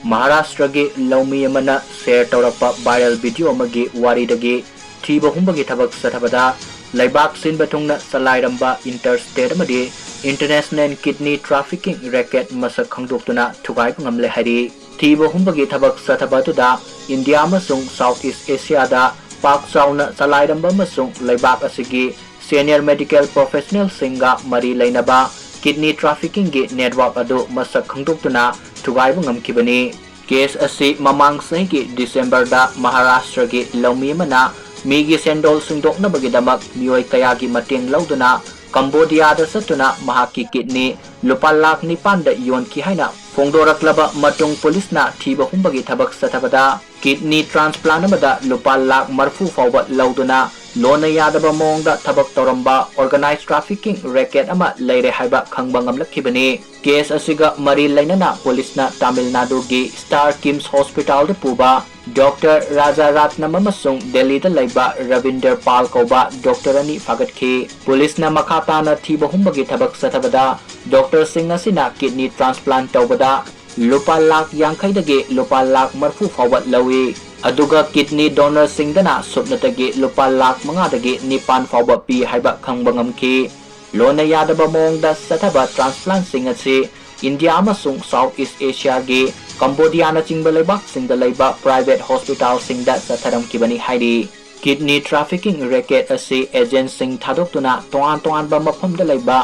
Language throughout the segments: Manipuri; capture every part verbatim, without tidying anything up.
ꯃꯍꯥꯔꯥꯁꯇ꯭ꯔꯒꯤ ꯂꯧꯃꯤ ꯑꯃꯅ share ꯇꯧꯔꯛꯄ viral video ꯑꯃꯒꯤ ꯋꯥꯔꯤꯗꯒꯤ ꯊꯤꯕ ꯍꯨꯝꯕꯒꯤ ꯊꯕꯛ ꯆꯠꯊꯕꯗ ꯂꯩꯕꯥꯛ ꯁꯤꯟꯕ ꯊꯨꯡꯅ ꯆꯂꯥꯏꯔꯝꯕ interstate ꯑꯃꯗꯤ international kidney trafficking racket ꯃꯁꯛ ꯈꯪꯗꯣꯛꯇꯨꯅ ꯊꯨꯒꯥꯏꯕ ꯉꯝꯂꯦ ꯍꯥꯏꯔꯤ꯫ ꯊꯤꯕ ꯍꯨꯝꯕꯒꯤ ꯊꯕꯛ ꯆꯠꯊꯕ ꯑꯗꯨꯗ ꯏꯟꯗꯤꯌꯥ ꯑꯃꯁꯨꯡ South East Asiaꯗ ꯄꯥꯛ ꯆꯥꯎꯅ ꯆꯂꯥꯏꯔꯝꯕ ꯑꯃꯁꯨꯡ ꯂꯩꯕꯥꯛ ꯑꯁꯤꯒꯤ senior medical professionalꯁꯤꯡꯒ ꯃꯔꯤ ꯂꯩꯅꯕ kidney traffickingꯒꯤ network ꯑꯗꯨ ꯃꯁꯛ ꯈꯪꯗꯣꯛꯇꯨꯅ ꯊꯨꯒꯥꯏꯕ ꯉꯝꯈꯤꯕꯅꯤ꯫ Case ꯑꯁꯤ ꯃꯃꯥꯡ ꯆꯍꯤꯒꯤ Decemberꯗ ꯃꯍꯥꯔꯥꯁꯇ꯭ꯔꯒꯤ ꯂꯧꯃꯤ ꯑꯃꯅ ꯃꯤꯒꯤ ꯁꯦꯟꯗꯣꯜ ꯁꯤꯡꯗꯣꯛꯅꯕꯒꯤꯗꯃꯛ ꯃꯤꯑꯣꯏ ꯀꯌꯥꯒꯤ ꯃꯇꯦꯡ ꯂꯧꯗꯨꯅ ꯀꯝꯕꯣꯗꯤꯌꯥꯗ ꯆꯠꯇꯨꯅ ꯃꯍꯥꯛꯀꯤ kidney ꯂꯨꯄꯥ ꯂꯥꯈ ꯅꯤꯄꯥꯟꯗ ꯌꯣꯟꯈꯤ ꯍꯥꯏꯅ ꯐꯣꯡꯗꯣꯔꯛꯂꯕ ꯃꯇꯨꯡ ꯄꯨꯂꯤꯁꯅ ꯊꯤꯕ ꯍꯨꯝꯕꯒꯤ ꯊꯕꯛ ꯆꯠꯊꯕꯗ kidney transplant ꯑꯃꯗ ꯂꯨꯄꯥ ꯂꯥꯈ ꯃꯔꯐꯨ ꯐꯥꯎꯕ ꯂꯧꯗꯨꯅ ꯂꯣꯟꯅ ꯌꯥꯗꯕ ꯃꯑꯣꯡꯗ ꯊꯕꯛ ꯇꯧꯔꯝꯕ organized trafficking racket ꯑꯃ ꯂꯩꯔꯦ ꯍꯥꯏꯕ ꯈꯪꯕ ꯉꯝꯂꯛꯈꯤꯕꯅꯤ꯫ Case ꯑꯁꯤꯒ ꯃꯔꯤ ꯂꯩꯅꯅ ꯄꯨꯂꯤꯁꯅ ꯇꯥꯃꯤꯜ ꯅꯥꯗꯨꯒꯤ Star KIMS Hospitalꯗ ꯄꯨꯕ Doctor ꯔꯥꯖꯥ ꯔꯥꯠꯅꯝ ꯑꯃꯁꯨꯡ ꯗꯦꯜꯂꯤꯗ ꯂꯩꯕ ꯔꯕꯤꯟꯗꯔ ꯄꯥꯜ ꯀꯧꯕ doctor ꯑꯅꯤ ꯐꯥꯒꯠꯈꯤ꯫ ꯄꯨꯂꯤꯁꯅ ꯃꯈꯥ ꯇꯥꯅ ꯊꯤꯕ ꯍꯨꯝꯕꯒꯤ ꯊꯕꯛ ꯆꯠꯊꯕꯗ doctorꯁꯤꯡ ꯑꯁꯤꯅ kidney transplant ꯇꯧꯕꯗ ꯂꯨꯄꯥ ꯂꯥꯈ ꯌꯥꯡꯈꯩꯗꯒꯤ ꯂꯨꯄꯥ ꯂꯥꯈ ꯃꯔꯐꯨ ꯐꯥꯎꯕ ꯂꯧꯏ꯫ ꯑꯗꯨꯒ kidney donorꯁꯤꯡꯗꯅ ꯁꯨꯞꯅꯇꯒꯤ ꯂꯨꯄꯥ ꯂꯥꯈ ꯃꯉꯥꯗꯒꯤ ꯅꯤꯄꯥꯟ ꯐꯥꯎꯕ ꯄꯤ ꯍꯥꯏꯕ ꯈꯪꯕ ꯉꯝꯈꯤ꯫ ꯂꯣꯟꯅ ꯌꯥꯗꯕ ꯃꯑꯣꯡꯗ ꯆꯠꯊꯕ transplant ꯁꯤꯡ ꯑꯁꯤ ꯏꯟꯗꯤꯌꯥ ꯑꯃꯁꯨꯡ South East Asiaꯒꯤ ꯀꯝꯕꯣꯗꯤꯌꯥꯅꯆꯤꯡꯕ ꯂꯩꯕꯥꯛꯁꯤꯡꯗ ꯂꯩꯕ private hospitalꯁꯤꯡꯗ ꯆꯠꯊꯔꯝꯈꯤꯕꯅꯤ ꯍꯥꯏꯔꯤ꯫ Kidney trafficking racket ꯑꯁꯤ agentꯁꯤꯡ ꯊꯥꯗꯣꯛꯇꯨꯅ ꯇꯣꯉꯥꯟ ꯇꯣꯉꯥꯟꯕ ꯃꯐꯝꯗ ꯂꯩꯕ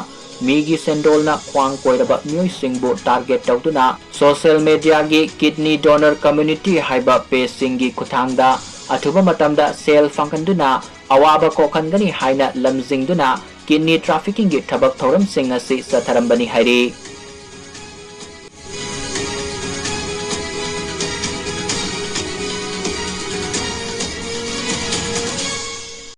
ꯃꯤꯒꯤ ꯁꯦꯟꯗꯣꯜꯅ ꯈ꯭ꯋꯥꯡ ꯀꯣꯏꯔꯕ ꯃꯤꯑꯣꯏꯁꯤꯡꯕꯨ target ꯇꯧꯗꯨꯅ social mediaꯒꯤ Kidney Donor Community ꯍꯥꯏꯕ pageꯁꯤꯡꯒꯤ ꯈꯨꯠꯊꯥꯡꯗ ꯑꯊꯨꯕ ꯃꯇꯝꯗ ꯁꯦꯜ ꯐꯪꯍꯟꯗꯨꯅ ꯑꯋꯥꯕ ꯀꯣꯛꯍꯟꯒꯅꯤ ꯍꯥꯏꯅ ꯂꯝꯖꯤꯡꯗꯨꯅ kidney traffickingꯒꯤ ꯊꯕꯛ ꯊꯧꯔꯝꯁꯤꯡ ꯑꯁꯤ ꯆꯠꯊꯔꯝꯕꯅꯤ ꯍꯥꯏꯔꯤ꯫